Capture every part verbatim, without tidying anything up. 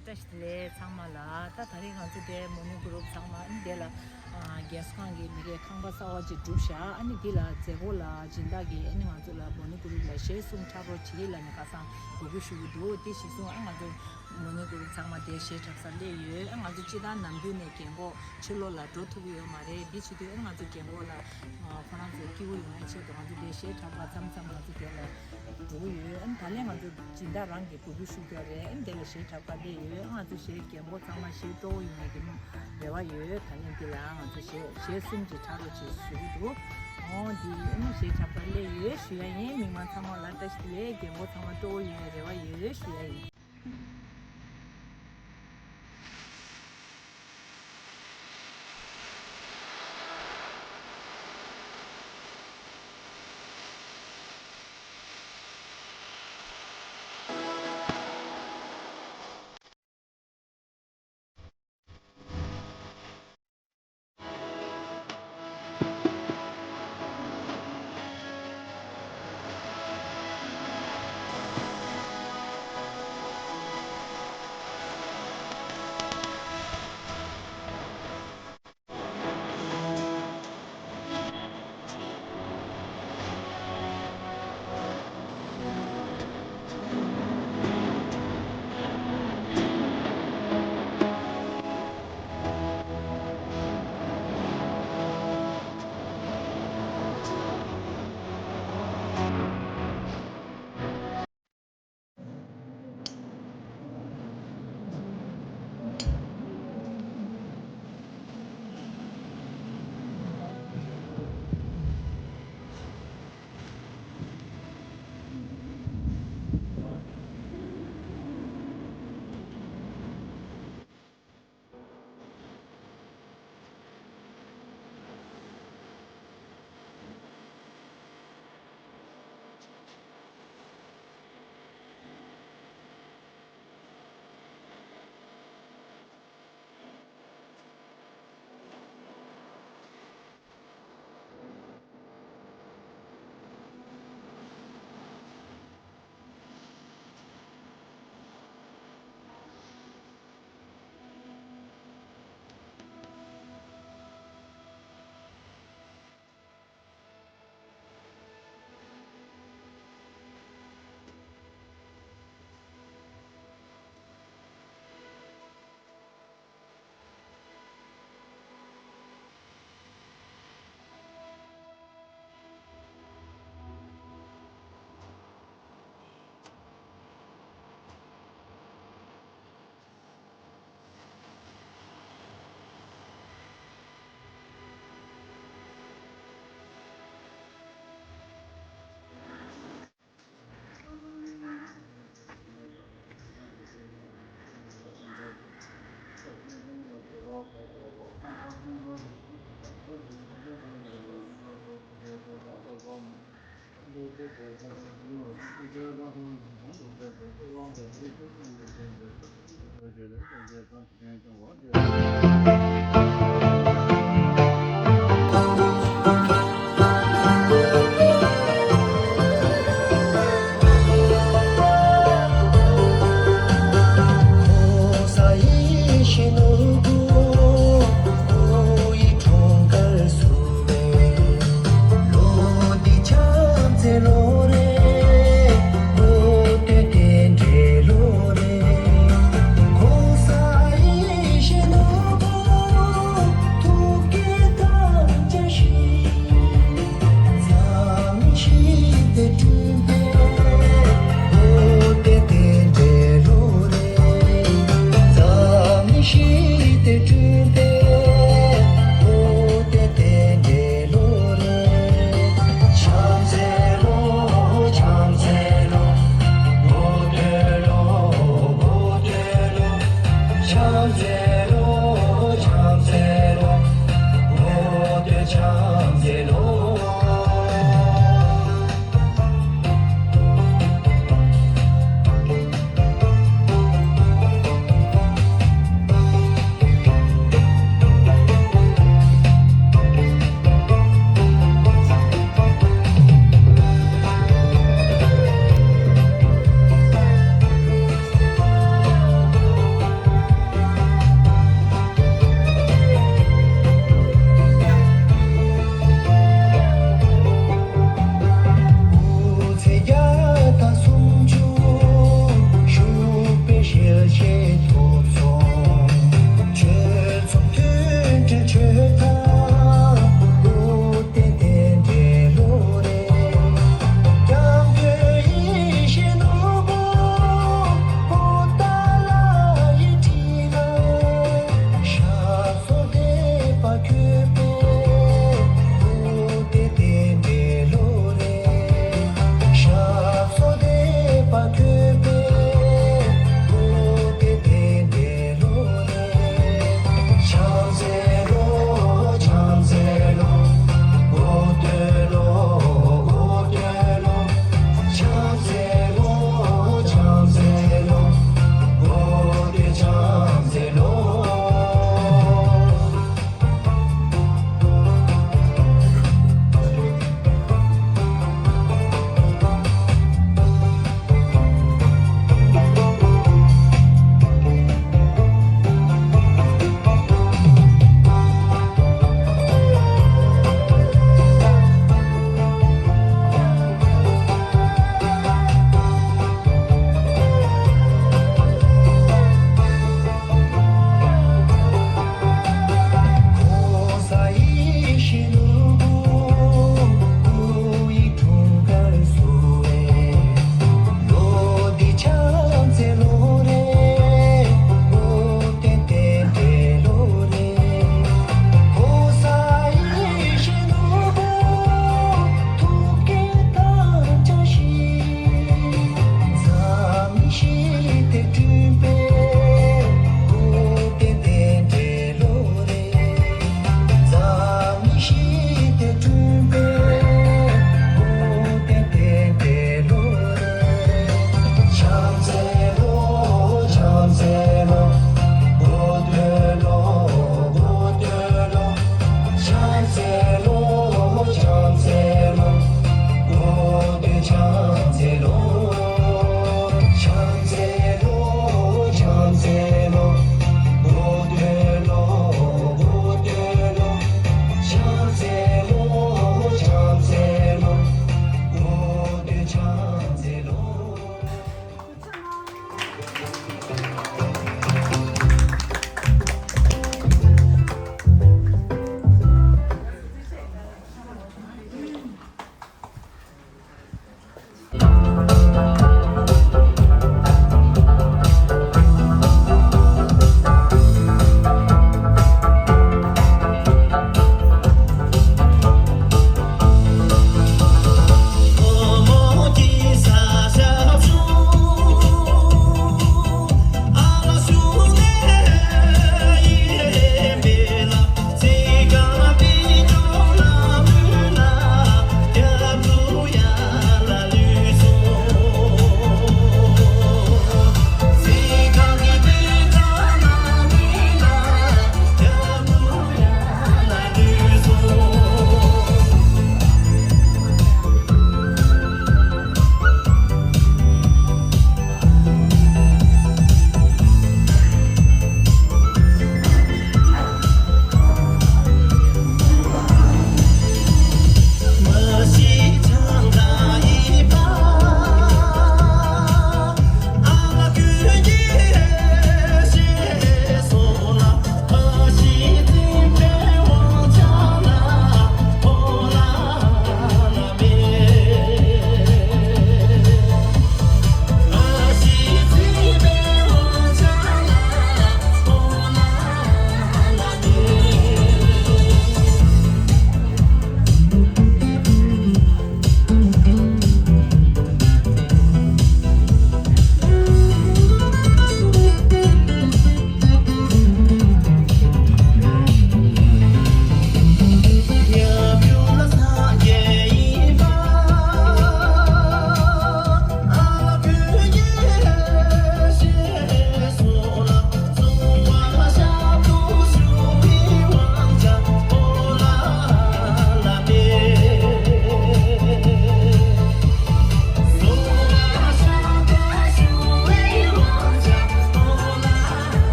བཀྲ་ཤིས་བདེ་ལེགས་ཚང་མ་ལ། ད་ད་རེས་ང་ཚོ་དེ་མོ་ནི་གུ་རུབ་ཚང་མ་ཨ་ནི་དེ་ལ་ཨ་རྒན་གསོ་ཁང་གི་མི་རེ་ཁང་པ་གསར་བ་ཅིག་བསྒྲུབས་ཤག་ཨ་ནི་དེ་ལ་མཛད་སྒོ་ལ་སྦྱིན་བདག་གིས་ཨ་ནི་ང་ཚོ་ལ་མོ་ནི་གུ་རུབ་ལ་གཞས་གསུམ་འཁྲབ་རོགས་བྱེད་ལབ་ནས་ཁ་སང་འབོད་སྐུལ་ཞུ་གི་འདུག་དེ་གཞས་གསུམ་ཨ་ང་ཚོ་མོ་ནི་གུ་རུབ་ཚང་མ་དེ་གཞས་འཁྲབ་སར་སླེབས་ཡོད། ཨ་ང་ཚོ་སྤྱིར་བཏང་ནམ་རྒྱུན་ནས་རྒན་གོག་ཕྱི་ལོགས་ལ་འགྲོ་ཐུབ་ཀྱི་ཡོད་མ་རེད། དེ་བྱེད་དུས་ཨ་ང་ཚོ་རྒན་གོག་ལ་ཨ་ཁོ་རང་ཚོ་སྐྱིད་པོ་ཡོང་ཡ་ཆེད་དུ་ང་ཚོ་དེ་གཞས་འཁྲབ་ག་མཚམས་མཚམས་ང་ཚོ་དེ་ལ་འགྲོ་གི་ཡོད། ཨ་ནི་ད་ལན་ང་ཚོ་སྦྱིན་བདག་རང་གིས་འབོད་སྐུལ་ཞུ་རྒྱུ་རེད། ཨ་ནི་དེ་ལ་གཞས་འཁྲབ་ག་སླེབས་ཡོད། ཨ་ང་ཚོ་གཞས་རྒན་གོག་ཚང་མ་གཞས་སྤྲོ་བོ་ཡོང་ཡ་གི་རེ་བ་ཡོད། ད་ལན་འདི་ལ་ང་ཚོ་གཞས་གཞས་གསུམ་ཅིག་འཁྲབ་རོགས་བྱེད་ཞུ་གི་འདུག་འོ་འདི་ཨ་ནི་གཞས་འཁྲབ་ག་སླེབས་ཡོད་ཞུ་ཡ་ཡིན། མི་མང་ཚང་མ་ལ་བཀྲ་ཤིས་བདེ་ལེགས། རྒན་གོག་ཚང་མ་སྤྲོ་བོ་ཡོང་ཡ་རེ་བ་ཡོད་ཞུ་ཡ་ཡིན།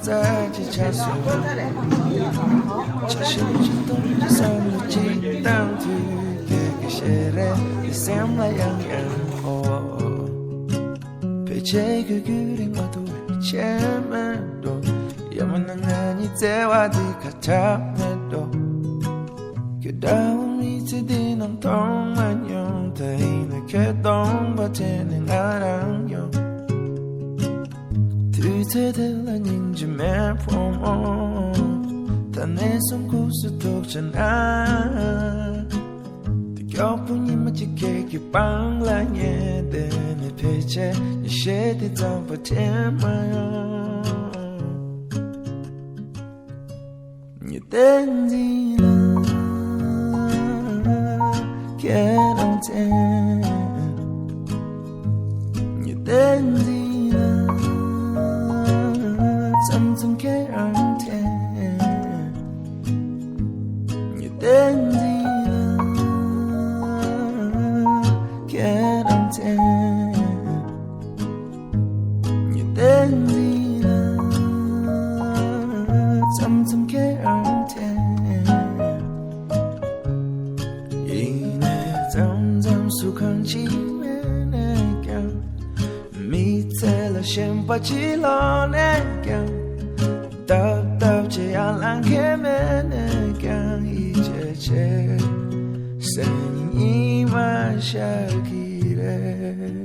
ཙག་ཅིག་ཆགས་སོང་། ཆ་ཤས་ཅིག་སྟོང་གི་བསམ་བློ་ཅིག་བཏང་དུས་དེ་གི་ཞལ་རས་དེ་སེམས་ལ་ཡང་ཡང་འོ། ཕལ་ཆེར་ཁོས་རྒྱུན་རིང་མ་ཐུབ་པའི་ཆད་མེད་འགྲོ། ཡང་མིན་ན་ང་གཉིས་བརྩེ་བ་འདི་ཁ་གྲག་མེད་འགྲོ། ཁྱོད་འདྲ་བོ་མི་ཚེ་འདི་ནང་མཐོང་མ་མྱོང་། ད་ཡིན་ན་ཁྱོད་སྟོང་པ་དྲན་ནས་ང་རང་ཡོང་། དུས་ཚོད་དེ་ལ་སྙིང་རྗེ་མེད་ཕོ་མོ། ད་ནས་བཟུང་ཁུག་སུ་ཐུག་བྱ་ན། དེ་མགྱོགས་པོ་ཉི་མ་གཅིག་ཁྱེད་ཀྱི་པང་ལ་ཉལ། དེ་ནས་ཕལ་ཆེར་ཉི་ཤེལ་དེ་ཙམ་པ་དྲན་མ་ཡོང་། ཉི་ཟླ་འཛིན་ལ་ཁྱེད་རང་འཐེན། ཉི་ཟླ་འཛིན་ལ་མཚམས་མཚམས་ཁྱེད་རང་འཐེན། ཉི་ཟླ་འཛིན་ལ་ཁྱེད་རང་འཐེན། ཉི་ཟླ་འཛིན་ལ་མཚམས་མཚམས་ཁྱེད་རང་འཐེན། ཡིན་ནའི་མཚམས་མཚམས་སུ་གང་ཅི་མེད་ནས་ཀྱང་། མི་ཚེ་ལ་ཞེན་པ་ཅི་ལོག་ནས་ཀྱང་། སྟབས་སྟབས་ཀྱིས་ཡར་ལངས་མཁན་མེད་ནས་ཀྱང་། ཡིད་ཆེས་བྱེད་སེམས་ཉིད་ཉི་མ་ཤར་གྱི་རེད།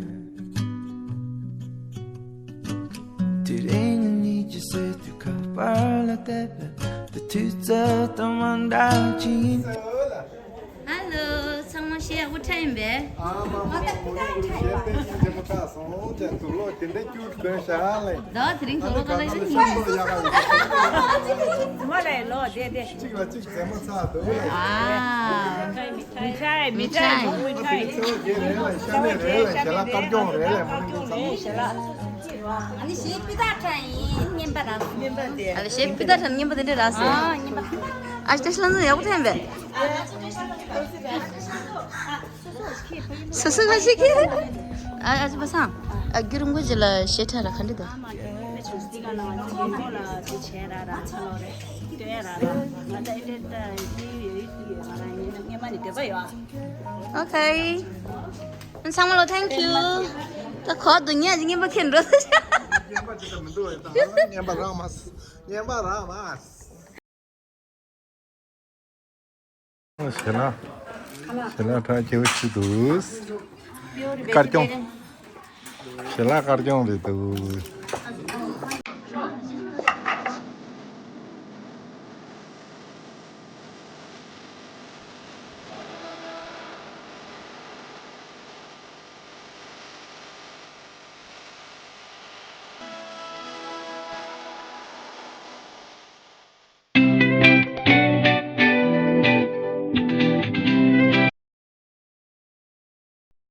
དེ་རིང་ཉིད་ཀྱི་སྲིད་དུས་ཁ་པར་ལ་བལྟས་པས། དེ་དུས་ཚོད་དང་མ་འདྲ་ཅིག་ཡིན། ཧ་ལོ། ཚང་མ་ཤེས་ཡག་པོ་ཁྲ་ཡིན་པས། ཨ་མ་མ་མ་མ་ཤེས་པའི་ཤེས་པའི་ཤེས་པ་ཁྲ་སོང་ཅེས་དུག་ལོག་དེ་འདྲ་སྐྱུར་དགོས་ཤ་ལེ། ད་དེ་རིང་དུག་ལོག་ག་ལ་ཡིན་ཡིན། མ་ལེ་ལོ་དེ་དེ། གཅིག་ལ་གཅིག་རྫས་མ་ཚ་འདུག་ལེ། ཨ། མི་ཁྲ་མི་ཁྲ་མི་ཁྲ། ཚེ་བ་རྒྱལ་རེད་ལ་ཤ་ལེ་རེད་ལ་ཞལ་ལག་དཀར་སྐྱོང་རེད་ལེ་མ་ནི་ཚ་མོ། ཨ་ནི་ཞེས་སྤུས་དག་ཁྲ་ཡིན་སྙན་པ་རང་སྙན་པ་དེ། ཨ་ལེ་ཞེས་སྤུས་དག་ཁྲ་སྙན་པ་དེ་འདྲ་རག་སོང་། ཨ་སྙན་པ། ཨ་ཅེ་ལྷ་འཛོམས་ཡག་པོ་ཐོན་པས། སོ་སོ་ག་ཞིག་གིས། ཨ་ཨ་ཅེ་པ་སངས། ཨ་རྒྱུན་རིང་པོ་ཅིག་ལ་ཞེ་ཁྲ་ར་ག་འདྲ་འདུག་ཨོ་ཁེ། ཚང་མ་ལོ་ཐེང་ཀིའུ། ད་གོ་འདུག་ངས་ཀྱི་རྔན་པ་ཁྱེར་འགྲོ་ཟེར། རྔན་པ་ཅི་ལྟར་མི་འདུག་ད་རྔན་པ་རག་མ། རྔན་པ་རག་མ། ཞལ་ལག་ཞལ་ལག་ཁྲ་ཁྱེའུ་ཆུ་འདུག་དཀར་སྐྱོང་། ཞལ་ལག་དཀར་སྐྱོང་རེད་འདུག